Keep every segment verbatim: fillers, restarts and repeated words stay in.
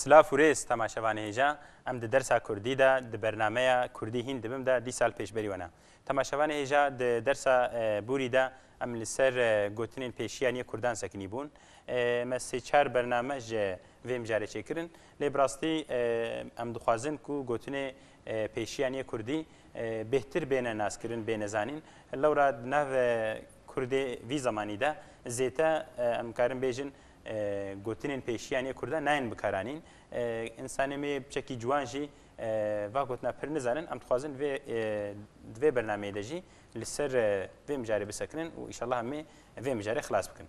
Silav û rêz temaşevanê hêja, em di dersa kurdî de, di bernameya Kurdî hîn dibim de dîsa li pêşberî we ne. Temaşevanê hêja, di dersa, e, borî de em li ser, e, gotinên pêşiyan yê kurdan sekinî bûn. E, me sê çar bername ji vê mijarê çêkirin. Lê bi rastî, e, em dixwazin ku gotinê, e, pêşiyan yê kurdî, e, bêhtir bêne naskirin, bêne zanîn. Lewra di nav, e, kurdê vî zemanî de zêde, e, em karin bêjin, e, gotinên pêşiyan yê kurdan nayên bikaranîn. E, însanê me yê piçekî ciwan jî, e, va gotina pir nizanin. Em dixwazin vê, e, di vê bernameyê de jî li ser, e, vê mijarê bisekinin û îşallah em ê vê mijarê xilas bikin.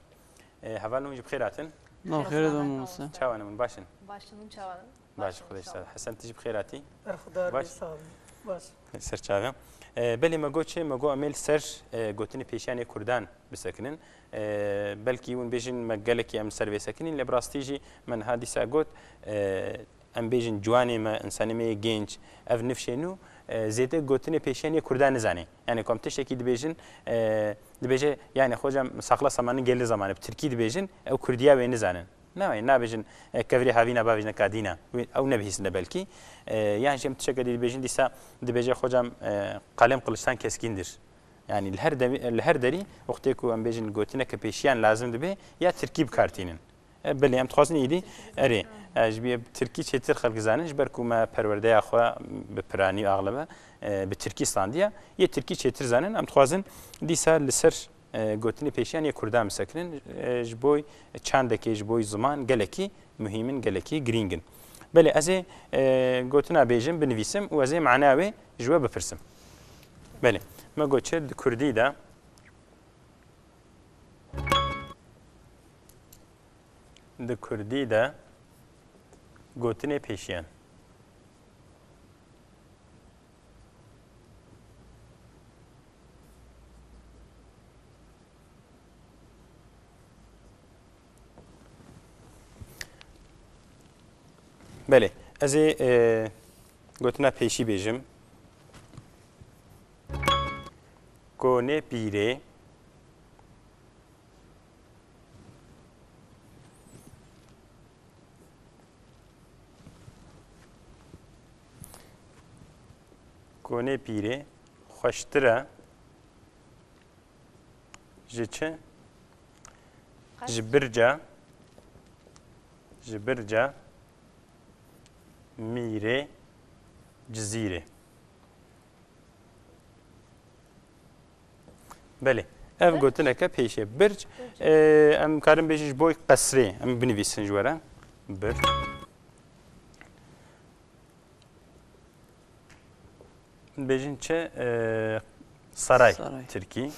E, hevalên hûn jî bi xêr hatin. Nav xêr de mamoste. Çawa ne hûn, baş in? Baş in, hûn çawa ne? Baş, Xwedê ji te re. Hesen, tu jî bi xêr hatî. Berxudar be, sağ olun. Baş. Ser çav e. E, belê me got çi? Me got em ê li ser, e, gotinê pêşiyan yê kurdan bisekinin. E, belkî hûn bêjin me gelekî em li ser vê sekinîn, lê bi rastî jî me niha dîsa got, e, em bêjin ciwanê me, însanê me yê gênc, ev nifşê nû, e, zêde gotinê pêşiyan yê kurdan nizane. Yani ku em tiştekî dibêjin, e, dibêje, yani hocam sakla samanın gelir zamanı, bi tirkî dibêjin, ew kurdiya wê nizanin. Nayê, nabêjin, e, kevirê havîna bavêjine kadîna. Wê, ew nebihîstine belkî. E, yan jî em tişeke dî dibêjin, dîsa dibêje hocam, e, kalem kılıçtan keskindir. Yani li her demî-, li her derî wextê ku em bêjin gotineke pêşiyan lazim dibe, ya tirkî bi kar tînin. E, belê, em dixwazin êdî, erê, e, ji bî tirkî çêtir xelk zanin, ji ber ku me perwerdeya xwe bi piranî û axlebe, e, bi tirkî standiye, yê tirkî çêtir zanin. Em dixwazin dîsa li ser e, gotinê pêşiyan yê kurdan bisekinin, e, ji bo çandekê, ji bo ziman gelekî muhîm in, gelekî girîng in. Belê, ez ê, e, gotina bêjim, binivîsim û ez ê mana wê ji we bipirsim. Belê, me got çi di kurdî de, di kurdî de gotinê pêşiyan. Belê, ez ê, e, gotina pêşî bêjim. Konê pîrê. Konê pîrê xweştir e ji çi? Ji birca, ji birca mîrê Cizîrê. Belê. Ev gotineke pêşê. Birc, e, em karin bêjin ji bo qesrê. Em binivîsin ji we re. Birc. Bêjin çi? E, saray. Saray. Tirkî.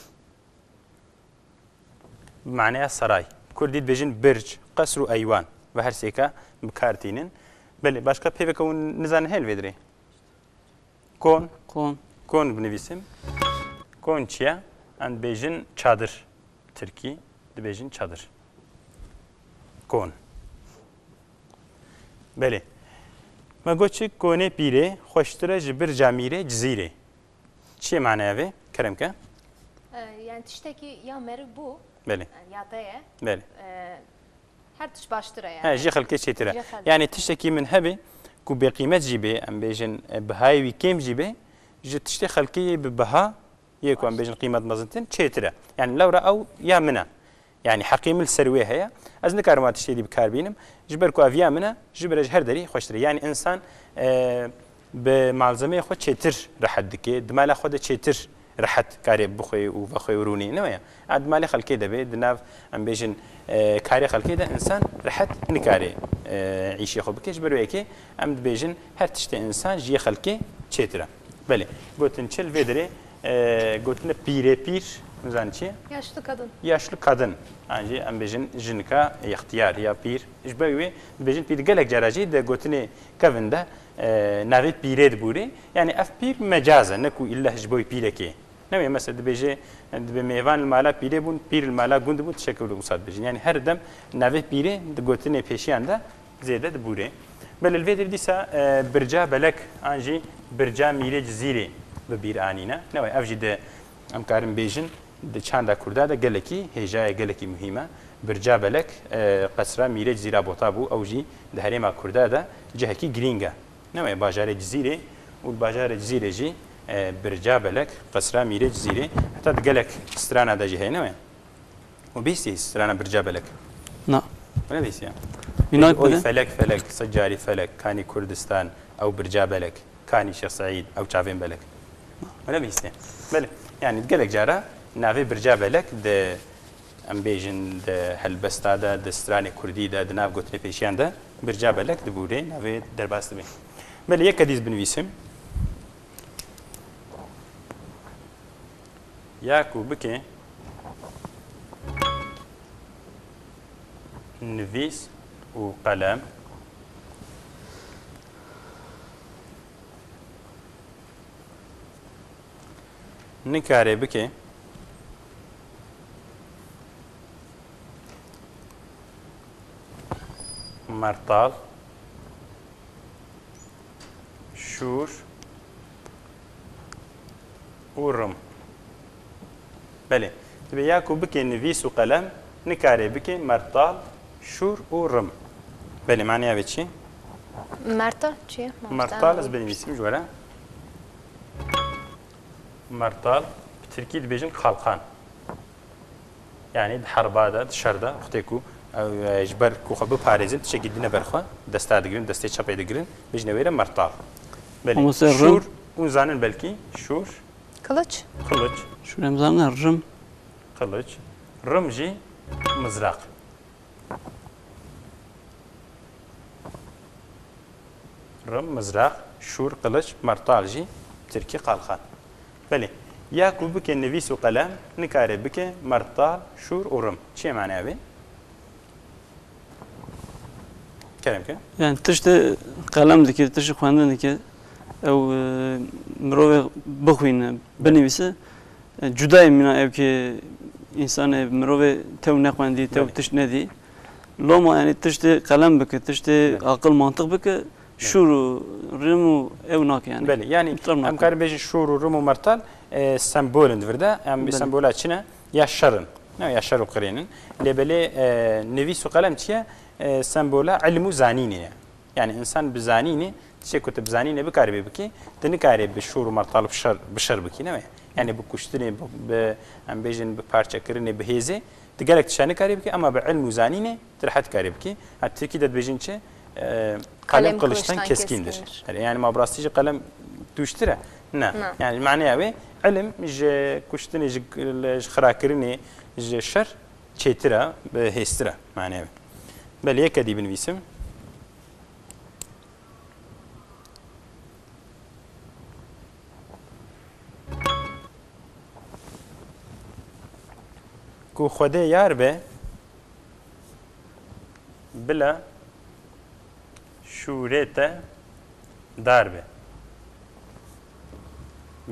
Bi maneya saray. Kurdî dibêjin birc, qesr û eywan. Ve her sêka bi kar tînin. Belê, başka peyveke hûn nizanin heye li vê dirê? Kon. Kon. Kon binivîsim. Kon çi ye? Em dibêjin çadir. Tirkî dibêjin çadir. Kon. Belê. Me got çi, konê pîrê xweştir e ji birca mîrê Cizîrê. Çi ye manaya vê? Kerem ke. E, yani tiştekî ya meriv bû. Belê. Yani ya te ye. Belê. E, Her tişt baştir e yani. He, ji xelkê çêtir e. Ji xelkê. Yani tiştekî min hebe ku bêqîmet jî bê, em bêjin, e, bihayê wî kêm jî bê, ji tiştê xelkê yê bi biha, yê ku em bêjin qîmet mezintin, çêtir e. Yani lewra ew ya min e. Yani heqê min li ser wê heye. Ez nikarim wan tiştê dî bi kar bînim. Ji ber ku ev ya min e, ji ber ji her derî xweştir e. Yani insan, e, bi malzemeyê xwe çêtir rehet dike, di mala xwe de çêtir rehet karê bixwê û vexwê û rûnê, ne waya? A di malê xelkê de be, di nav, em bêjin, e, karê xelkê de insan rehet nikare, e, îşê xwe bike. Ji ber wê yekê em dibêjin her tiştê insan ji yê xelkê çêtir e. Belê, gotin çi li vê dirê, e, gotine pîrê pîr, nizan çi? Yaşlı kadın. Yaşlı kadın. An jî em bêjin jinika extiyar ya pîr. Ji ber wê dibêjin pîr gelek cara jî di gotinê kevin de, e, navê pîrê dibûrê. Yani ev pîr mecaz e, ne ku îlle ji bo pîrekê. Ne wê mesela dibêje, dibe mêvan li mala pîrê bûn, pîr li mala gund bûn, tiştekî wisa dibêjin. Yani her dem navê pîrê di gotinê pêşiyan de zêde dibûrê. Belê li vê dir dîsa, e, birca belek an jî birca mîrê Cizîrê bi bîr anîne. Ne wê ev jî di, em karin bêjin, di çanda kurda de gelekî hêja ye, gelekî muhîm e. Birca Belek, e, qesra Mîrê Cizîra Bota bû. Ew jî di herêma Kurda de cihekî girîng e. Ne wê bajarê Cizîrê û li bajarê Cizîrê jî, e, Birca Belek, qesra Mîrê Cizîrê, heta di gelek strana de jî heye, ne wê? Û bihîstiye strana Birca Belek? Na. Wê nebihîstiye? Minak Oy bide. Felek felek, sed carî felek, kanî Kurdistan, ew Birca Belek. Kanî Şêx Seîd, ew çavên belek. Wele bihîstiye. Belê. Yani gelek cara navê Birca Belek di, em bêjin, di helbesta de, di stranê kurdî de, di nav gotinê pêşiyan de Birca Belek dibûrê navê derbas dibe. Belê, yeke dî ez binivîsim. Ya ku bike nivîs û qelem. Nikare bike mertal, şûr û rim. Belê. Dibe ya ku bike nivîs û qelem, nikare bike mertal, şûr û rim. Belê, maneya vê çi? Mertal çi ye, mamoste? Mertal ez binivîsim ji we re. Mertal, bi tirkî dibêjin kalkan. Yani di herba de, di şer de, wextê ku ew, e, ji ber ku xwe biparêzin, tiştekî dine ber xwe, desta digirin, destê çepê digirin, bêjine wê re mertal. Belê. Mamoste, rim? Şûr, hûn zanin belkî, şûr. Kılıç. Kılıç. Şûr em zanin rim. Kılıç. Rim jî mizraq. Rim, mizraq, şûr, qiliç, mertal jî tirkî kalkan. Belê. Ya ku bike nivîs û qelem, nikare bike mertal, şûr û rim. Çi ye maneya vê? Kerem ke. Yani tiştê qelem dike, tiştê xwendin dike, ew, e, mirovê bixwîne, binivîse, e, cudayê mîna ew ke însanê, mirovê tew nexwendî, tew Belê. tişt nedî. Loma yani tiştê qelem bike, tiştê Belê. aqil mantiq bike, şûr û rim û ew nake yani. Belê, yani Ew nake. em karin bêjin şûr û rim û mertal, e, sembol in di vir de. Em Belê. sembola çi ne? Ya şer in. Ne, ya şer û qirên in. Lê belê, e, nivîs û qelem çi ye? E, sembola ilm û zanînê ye. Yani insan bi zanînê, tiştê ku tu bi zanînê bikaribê bikî, tu nikarê bi şûr û mertal bi şer, bi şer bikî, ne wê? Yani bi kuştinê, bi, bi, em bêjin bi parçekirinê, bi hêzê, tu gelek tişta nikarî bikî, ama bi ilm û zanînê tu rehet karî bikî. Ha, tirkî de dibêjin çi? E, kalem Kalem kılıçtan kılıçtan keskindir. keskindir. Yani, yani ma bi rastî jî qelem tûjtir e? Ne. Ne. Yani maneya wê, ilim ji kuştinê, ji, ji xirakirinê, ji şer çêtir e, bi hêztir e maneya wê. Belê, yeke dî binivîsim. Ku Xwedê yar be, bila şûrê te dar be.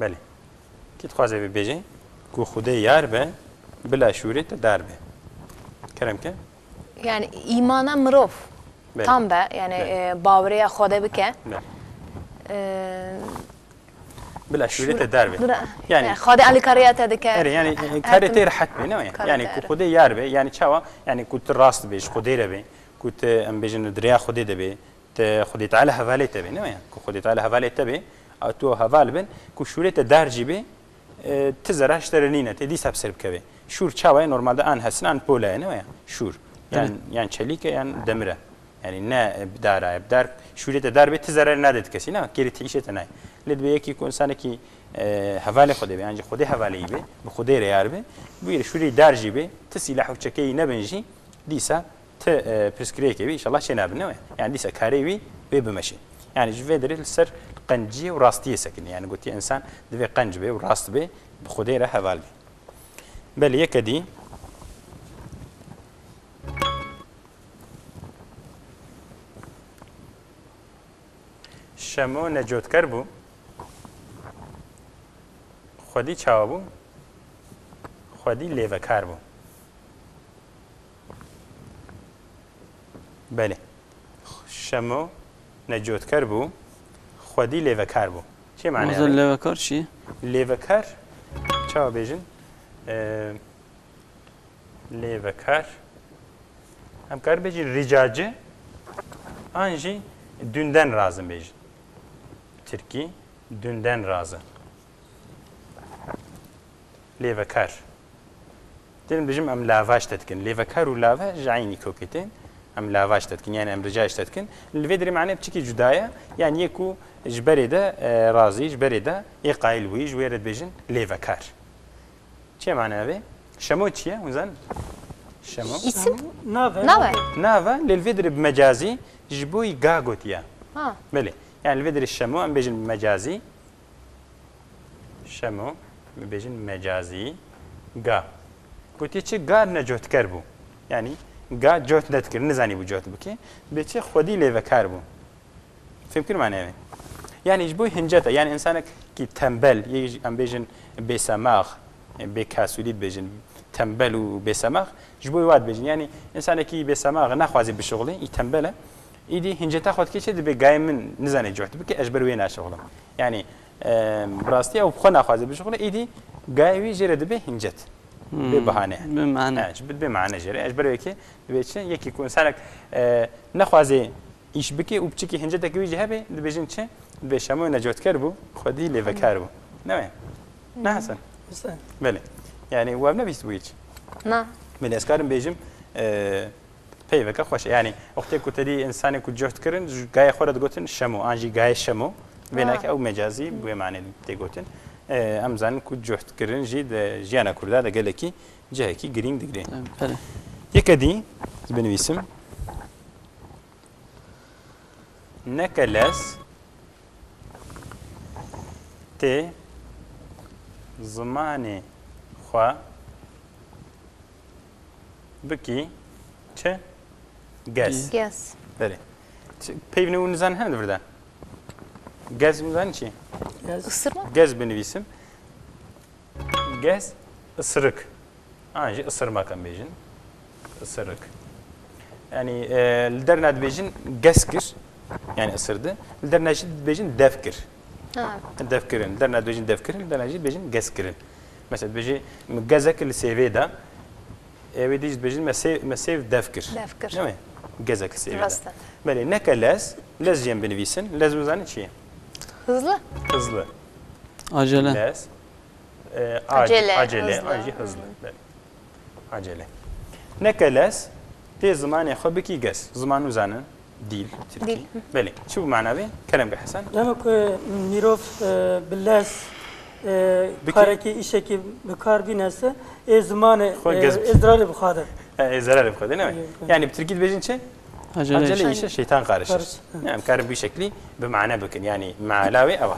Belê. Kî dixwaze bibêje, ku Xwedê yar be, bila şûrê te dar be. Kerem ke? Yani îmana mirov Belê. tam be, yani, Belê. e, bawerê ya Xwedê bike. Belê. E, Bila şûrê te dar be. Bila, Yani yani, Xwedê alîkariya te dike. Erê, yani, e, Her karê tim- te rehet be, ne? Karê Yani, te ku erê. Xwedê yar be, yani çawa, yani, ku tu rast be, ji Xwedê re be, ku tu, em bêjin, di rêya Xwedê de be, te Xwedê Teala hevalê te be, ne? Yani, ku Xwedê Teala hevalê te be, a tu heval bin, ku şûrê te dar jî be, e, ti zerar ji te re nîne, tê dîsa bi ser bikeve. Şûr çawa ye? Normalde an hesin, an pola ye, ne waya? Şûr. Yan, Evet. yan çelîk e, yan demir e. Yani ne bi dar e, bi dar, şûrê te dar bê, ti zerar nade ti kesî, ne? Kêrî ti îşê te nayê. Lê dibe yekî ku insanekî, e, hevalê Xwedê be, yan jî Xwedê hevalê yî be, bi Xwedê re yar be, bûyê şûrê dar jî be, ti sîlah û çekeyî nebin jî, dîsa ti, e, pirsgirêkê wî, înşallah çê nabin, ne wê? Yani dîsa karê wî wê bimeşe. Yani ji vê derê li ser qenciyê û rastiyê sekine. Yani gotiye însan divê qenc be û rast be, bi Xwedê re heval be. Belê, yeke dî. Şemo necotker bû. Xwedî çawa bû? Xwedî lêvekar bû. Belê. Şemo necotker bû. Xwedî lêvekar bû. Çi mane Mamoste, lêvekar çi? Lêvekar, çawa bêjin? Ee, lêvekar. Em karin bêjin rîcacî an jî dünden razı bêjin. Tirkî, dünden razı. Lêvekar. Tên bêjim em lavaş te dikin. Lêvekar û lava ji eynî kokê tên. Em lavaş te dikin, yani em ricayş te dikin. Li vê derê mane piçikî cuda ye. Yani yê ku ji berê de, e, razî, ji berê de yê qayil bûyî, ji wê re dibêjin lêvekar. Çi ye mane ev ê? Şemo çi ye? Hûn zanin? Şemo. İsim? Nave. Nave. Nav e, lê li vê derê bi mecazî ji bo yî ga gotiye. Ha. Belê. Yani li vê derê şemo, em bêjin bi mecazî. Şemo, em bêjin mecazî. Ga. Gotiye çi? Ga necohtker bû. Yani ga coht nedikir, nizanî bû coht bike. Bê çi? Xwedî lêvekar bû. Fêm kir mane ev ê? Yani ji bo hinceta, yani insanek ki tembel, yê em bêjin bêsemax, bêkasulî dibêjin, tembel û bêsemax, ji bo wa dibêjin. Yani insanekî bêsemax naxwaze bişuxulê, î tembel e. Îdî hinceta xwe dike çi dibe gayê min nizane coht bike, ez ji ber wê naşuxulim. Yani, e, bi rastî ew bi xwe naxwaze bişuxule, îdî gayê wî jê re dibe hincet. Hmm, bê bahane. Bê mane. He, ji bê mane jê re. Ez ji ber wê ki dibe çi? Yekî ku insanek, e, nexwaze îş bike û piçikî hincetekî wî jî hebe, dibêjin çi? Dibê şemo necotkar bû, xwedî lêvekar bû. Ne wê? Ne Hesen? Hesen. Belê. Yani we nebîst bû hiç. Na. Belê, ez karim bêjim, e, peyveke xweş e. Yani wextê ku te dî insanê ku coht kirin, ji gayê xwe re digotin şemo, an jî gayê şemo. Vê Ha. nake ew mecazî bi wê manê tê gotin. E, em zanin ku coht kirin jî de jiyana Kurda de gelekî cihekî girîng digire. Belê. Yeke dî, ez binivîsim. Neke lez tê zimanê xwe bikî çi? Gez. Gez. Belê. Çi, peyvine û nizan hene di vir de? Gez nizan çi? Gez. Isırma. Gez binivîsim. Gez, ısırık. An jî ısırmak em bêjin. Isırık. Yani, e, li derna dibêjin gez kir. Yani ısırdı. Li derna jî dibêjin dev kir. Ha. Dev kirin. Li derna dibêjin dev kirin, li derna jî dibêjin gez kirin. Mesela dibêjî, min gezek li sêvê da. Ê wê dî jî dibêjin me sê-, me sêv dev kir. Dev kir. Değil mi? Gezek li sêvê da. Rast e. Belê, neke lez, lez jî em binivîsin. Lez bizanî çi ye? Hızlı. Hızlı. Acele. Lez. E, ac-, Acele, acele, hızlı. An jî hızlı. Hı hı. Belê. Acele. Neke lez, tê zimanê xwe bikî gez. Ziman uzanin, dil, tirkî. Dil. Belê. Çi bû mana vê? Kerem ke Hesen. Dema ku mirov, e, bi lez, e, Bikî. karekî, îşekî bi kar bîne se, ê zimanê, Xwe e, gez bikî. ê zirarê bi xwe de. E, ê zirarê bi xwe de, ne? Yok, yok. Yani bi tirkî dibêjin çi? Acele. Acele işe şeytan karışır. Karışır. Yani em karin bi şeklî bi mana bikin. Yani mana wê ev e.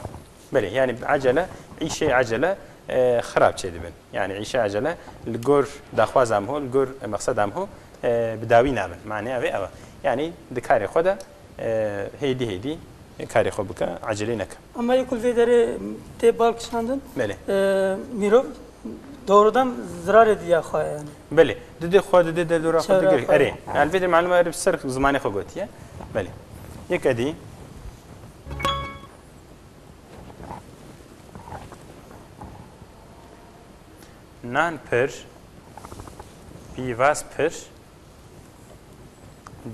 Belê, yani acele, îşê acele, e, xirab çêdibin. Yani îşê acele li gor daxwaza min ho, li gor mexseda min ho, e, bi dawî nabin. Manê ev ê ev e. Yani di karê xwe de, e, hêdî hêdî karê xwe bike, acelê neke. Ama yê ku li vê derê tê bal kişandin, Belê. e, mirov doğrudan zirarê diya xwe yani. Belê, didê xwe, didê derdora xwe Çevre digir. xwe. Erê, yani vê de malum erê ser zimanê xwe gotiye. Belê. Yek edî. Nan pir, pîvaz pir,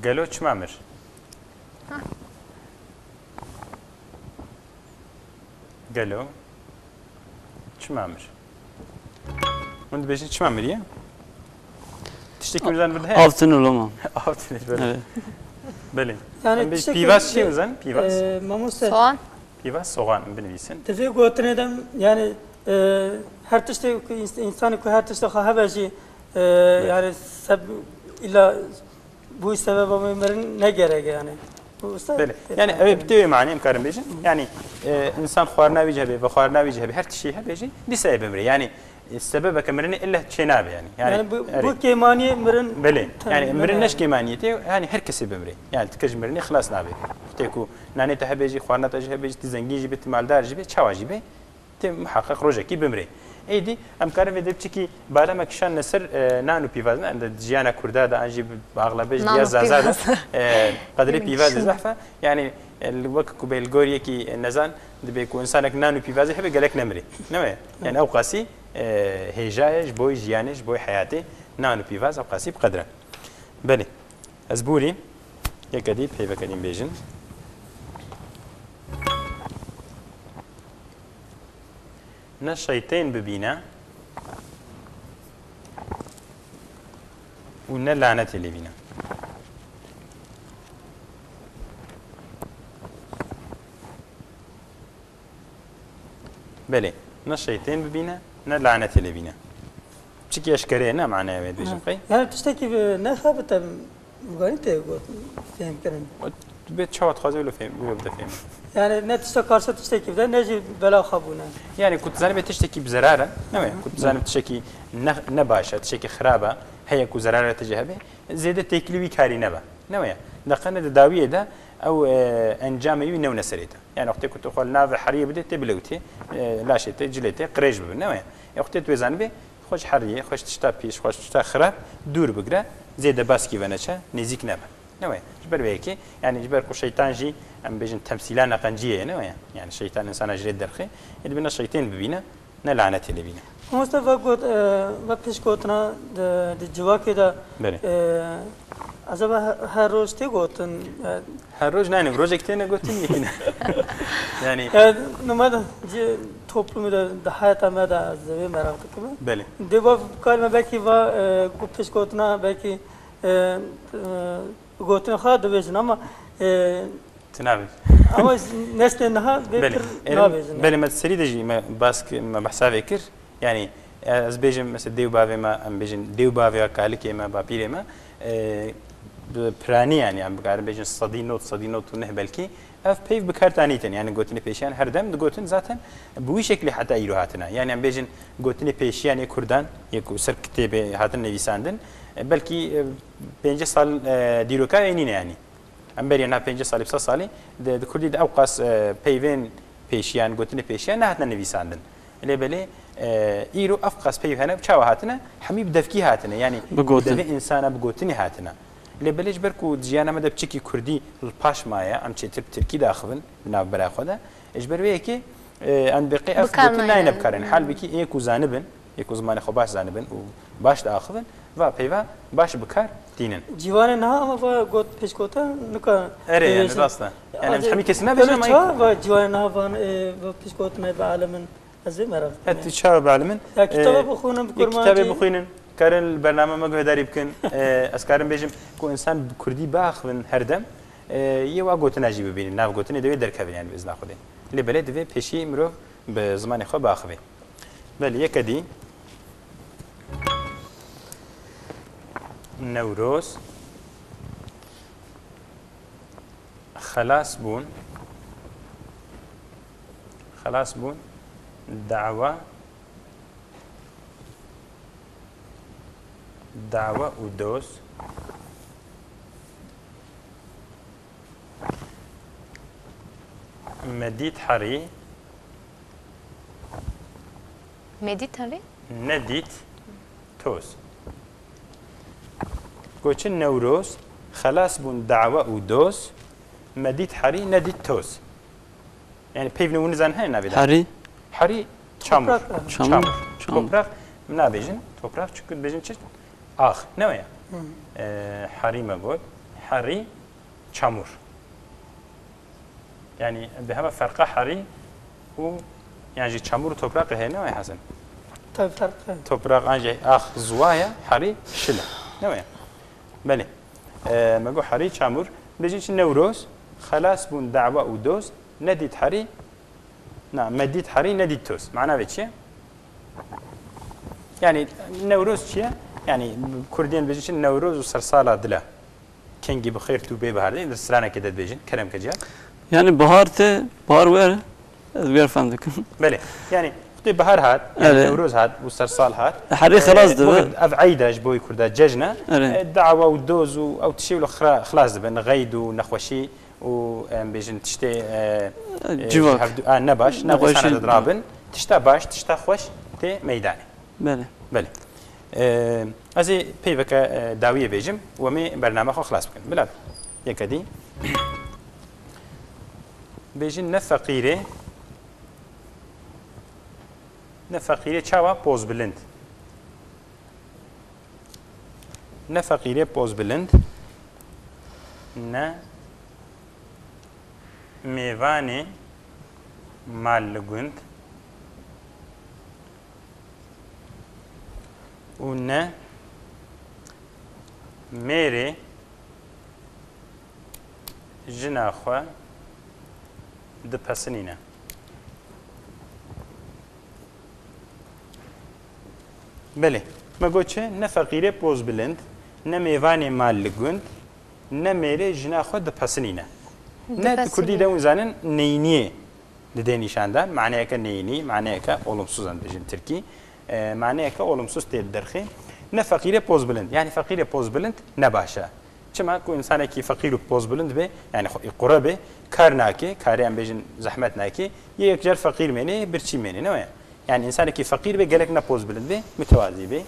gelo çima mir? Ha. Gelo çima mir? Hûn dibêjin çima miriye? Tiştekî min zan vir heye? Av tune loma. Av tune, belê. Evet. Belê. Yani Em bê tiştekî pîvaz çi min zan? Pîvaz? e, mamoste. Soğan. Pîvaz soğan binivîsin. Di vê gotinê de, yani, e, her tiştê ku ins-, insanê ku her tiştê xwe hebe jî, e, yani seb-, illa bu sebeba mirin ne gerek yani. Bu se- Belê. Yani ev ê bi tê wê manê em karin bêjin. Yani, e, insan xwarina wî jî hebe, vexwarina wî jî hebe, her tiştê hebe jî, dîsa ê bimire. Yani, e, sebebeke mirinê illa çê nabe yani. Yani, Yani bu, erê. bu kêmaniyê mirin Belê. Yani Tamam, mirin belê. neş kêmaniyê tê, yani her kesê bimire. Yani tu ji mirinê xilas nabe. Tê ku nanê te hebe jî, xwarina te jî hebe jî, tu zengîn jî be, tu maldar jî be, çawa jî be, tê muheqeq rojekî bimire. Êdî em karin vê de piçikî balemek şan li ser, e, nan û pîvaz, ne? Em de jiyana Kurda de an jî bi axlebe ji Nan diya û Zaza de, pîvaz. e, qedrê Yemek pîvazê şan. zehf e. Yani, e, li wek ku bê li gor yekî nezan, dibê ku insanek nan û pîvazê hebe gelek nemire. Ne wê? Yani ew qasî, e, hêja ye ji bo jiyanê, ji bo heyatê, nan û pîvaz ew qasî bi qedr e. Belê. Ez borî, yeke dî peyveke dî bêjin. Ne şeytên bibîne û ne lanetê lê bîne. Belê, ne şeytên bibîne, ne lanetê lê bîne. Çikî eşkere ye, ne manaya wê dibêjim qey? Yani tiştekî bi-, ne xebite bi ganî tê got, fêm kirin. Bê çawa dixwaze wilo fêm, wilo bide fêm. Yani ne tişta karşi tiştekî bide, ne jî bela xwe bûne. Yani ku tu zanî bê tiştekî bi zerar e, ne wê? Ku tu zanî tiştekî ne, ne baş e, tiştekî xirab e, heye ku zerara te jî hebe, zêde têkilî wî karî nebe. Ne wê? Deqene di dawiyê de ew, e, encamê wî newne serê te. Yani wextê ku tu xwe li nav heriyê bidê, tê bilewtê, e, laşê te, cilê te qirêj bibe. Ne wê? E, wextê tu wê zanibê, xwe ji heriyê, xwe ji tişta pîş, xwe ji tişta xirab dûr bigire, zêde baskî ve neçe, nêzîk nebe. Ne wê? Ji ber vê yekê, yani ji ber ku şeytan jî, em bêjin, temsîla neqenciyê ye, ne wê? Yani şeytan insana ji rê derxê, ê dibe ne şeytên bibîne, ne lanetê lê bîne. Mamoste, ve got, e, ve piştgotina di, di civakê de, Belê. e, acaba he-, her roj tê gotin, e, Her roj nayne, rojek têne gotin yekî ne. Yani, e, numa de, ci-, toplumê de, di heyata me de ez vê meraq dikim. Belê. Dê va karê me belkî va, e, gu piştgotina belkî, e, e, gotinê xwe dibêjin ama, e, Tu nabêjî. Ama neslê niha bê Belê. pir Êrî, nabêjin. belê me serî de jî me bask, me behsa vê kir. Yani, e, ez bêjim, mesela, dê û bavê me, em bêjin, dê û bavê me, kalikê me, bapîrê me, e, bi piranî, yani, em bikarin bêjin sedî nod, sedî nod û neh belkî, ev peyv bi kar tanîtin. Yani, gotinê pêşiyan her dem digotin zaten bi wî şeklî heta îro hatine. Yani, em bêjin, gotinê pêşiyan ê Kurdan, yê ku ser kitêbê hatin nivîsandin, e, belkî, e, pêncî sal, e, dîroka wê nîne, yani. Em beriya niha pêncî salî, sed salî di, di Kurdî de ewqas, e, peyvên pêşiyan, gotinê pêşiyan nehatine nivîsandin. Lê belê, e, îro ewqas peyv hene, bi çawa hatine? Hemî bi devkî hatine. Yani Bi gotin. bi devê insana, bi gotinê hatine. Lê belê ji ber ku di jiyana me de piçekî Kurdî li paş maye, em çêtir bi Tirkî diaxivin di navbera xwe de. Ji ber vê yekê, e, em dibê qey ev Bi kar gotin nayne nayne. bikarin. Halbikî ê ku zanibin, ê ku zimanê xwe baş zanibin û baş diaxivin, va peyva baş bi kar tînin. Ciwanê niha ama va got pêşgotin nika Erê, yani dibêjin. rast e. Yani em Azê, hemî kesî nabêjin öyle ama çawa ê ku va ciwanê niha van, e, va pêşgotin me bi alimin. Ez vê meraq dikim. Het tu çawa bi alimin? Ya kitaba E, bixwînin, bi ya kitabê kurmancî. bixwînin, karin li bername me guhdarî bikin. E, ez karim bêjim ku insan bi kurdî biaxivin her dem, e, yê wa gotina jî bibînin. Nav gotinê de wê derkevin yani bi izna Xwedê. Lê belê divê pêşî mirov bi zimanê xwe biaxivê. Belê, yeke dî. Newroz. Xelas bûn. Xelas bûn. Dawa. Dawa û doz. Me dît herî. Me dît herî? Nedît toz. Goçin Newroz, xelas bûn dawa û doz, me dît herî, nedît toz. Yani peyvne hûn nizan hene navê de? Herî. Herî çamur. Toprak. Çamur. Çamur. Çamur. Toprak nabêjin. Toprak çünkü dibêjin çi? Ax. Ne o ya? Hı. Ee, herî me got. Herî çamur. Yani bi hema ferqa herî û yani jî çamur û toprak heye ne o ya Hasan? Tabii ferq e. Toprak ancak ax zuwa ya, herî şil e. Ne o ya? Belê. Ee, me got herî çamur. Bêjin çi Newroz, xelas bûn dawa û doz, nedît herî, na, me dît herî, nedît toz. Mana vê çi ye? Yani Newroz çi ye? Yani Kurdên bêjin çi Newroz û sersala dila. Kengî bi xêr tu bê bihar de, stranekê de dibêjin, kerem ke ciya. Yani bahar te, bahar wer, ez wer fem dikim. Belê. Yani, wextê bahar hat, yani Evet. Newroz hat, û sersal hat. Herî xelas Ee, dibe. bu ev eyda ji bo Kurda cejne. Evet. Ee, dawa û doz û ew tiştê wilo xira-, xilas dibin. Xeyd û nexweşî û, em bêjin, tiştê, e, e, Civak. ji hevdu-, a, nebaş, nav Nexweşî. insana de dirabin. Tişta baş, tişta xweş tê meydanê. Belê. Belê. Ee, ez ê peyveke, e, dawiyê bêjim û em ê bername xwe xilas bikin. Bila yeke dî. Bêjin ne feqîrê, ne feqîrê çawa pozbilind. Ne feqîrê pozbilind. Ne mêvanê mal li gund û ne mêrê jina xwe dipesinîne. Belê, me got çi? Ne feqîrê pozbilind, ne mêvanê mal li gund, ne mêrê jina xwe dipesinîne. Ne di kurdî de hûn zanin neyîniyê dide nîşandan, maneyeke neyînî, maneyeke olumsuz em dibêjin tirkî. E, maneyeke olumsuz tê li derxê. Ne feqîrê pozbilind, yanî feqîrê pozbilind ne baş e. Çima ku însanekî feqîr û pozbilind be, yanî xwe qure be, kar nake, karê em bêjin zehmet nake, yê yek car feqîr mêne, yê birçî mêne, ne waya? Yanî însanekî feqîr be, gelek ne pozbilind be, mitewazî be.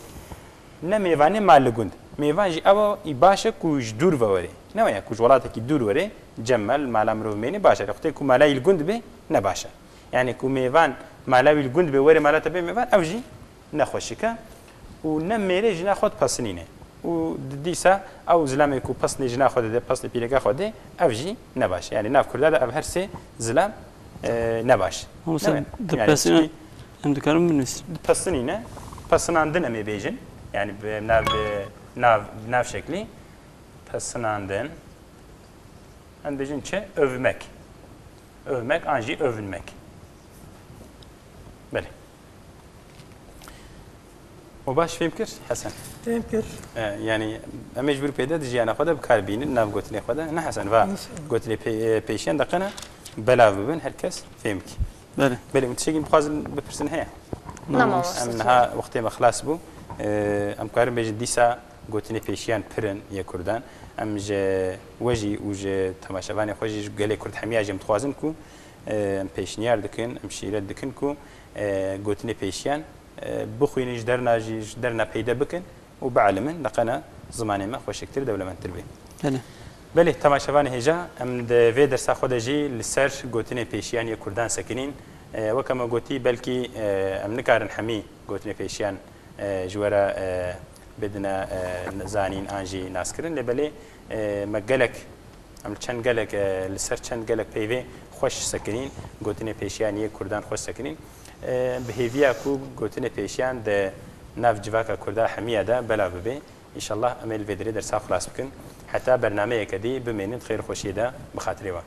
Ne mêvanê mal li gund. Mêvan jî ew e, î baş e ku ji dûr ve were. Ne waya ku ji welatekî dûr were, cem me li mala mirov mêne, baş e. Lê xwedê ku mala wî li gund be, ne baş e. Yanî ku mêvan mala wî li gund be, were mala te bê mêvan, ew jî nexweşik e. Û ne mêrê jina xwe dipesinîne. Û di-, dîsa ew zilamê ku pesnê jina xwe dide, pesnê pîreka xwe dide, ev jî ne baş e. Yanî nav kurda de ev her sê zilam, e, ne baş. Ama Ne sen be? Yanî dipesin-, tişkî em dikarin binivîsin. Dipesinîne, pesinandin em ê bêjin. Yanî bi nav, bi nav, nav şeklî pesinandin. Em dibêjin çi? Övmek. Övmek an jî övünmek. Belê. O baş fêm kir, Hesen? Fêm kir. E, yanî em ê ji vir pê de di jiyana xwe de bi kar bînin, nav gotinê xwe de. Ne Hesen, va gotinê pê-, e, pêşiyan de qene belav bibin, her kes fêm kir. Belê. Belê, hûn tiştekî dixwazin bipirsin heye? Nema Em wasa. niha wextê me xilas bû. E, em karin bêjin dîsa gotinê pêşiyan pir in yê kurdan. Em ji we jî û ji temaşevanê xwe jî, ji gelê kurd hemiya jî em dixwazin ku, e, em pêşniyar dikin, em şîret dikin ku, e, gotinê pêşiyan, e, bixwînin, ji derna jî, ji derna peyde bikin û bielimin, leqena zimanê me xweşiktir, dewlemendtir bê. Belê. Belê, temaşevanê hêja, em di vê dersa xwe de jî li ser gotinê pêşiyan yê kurdan sekinîn. E, weke me gotî, belkî, e, em nikarin hemî gotinê pêşiyan e, ji we re, e, bidine, e, zanîn an jî naskirin. Lê belê, e, me gelek, em li çend gelek, e, li ser çend gelek peyvê xweş sekinîn, gotinê pêşiyan yê kurdan xweş sekinîn. E, bi hêviya ku gotinê pêşiyan di nav civaka kurda hemiya de belav bibe. Înşallah em ê li vê derê dersa xilas bikin. Heta bernameyeke dî bimênin di xêr û xweşiyê de bi xatirê we.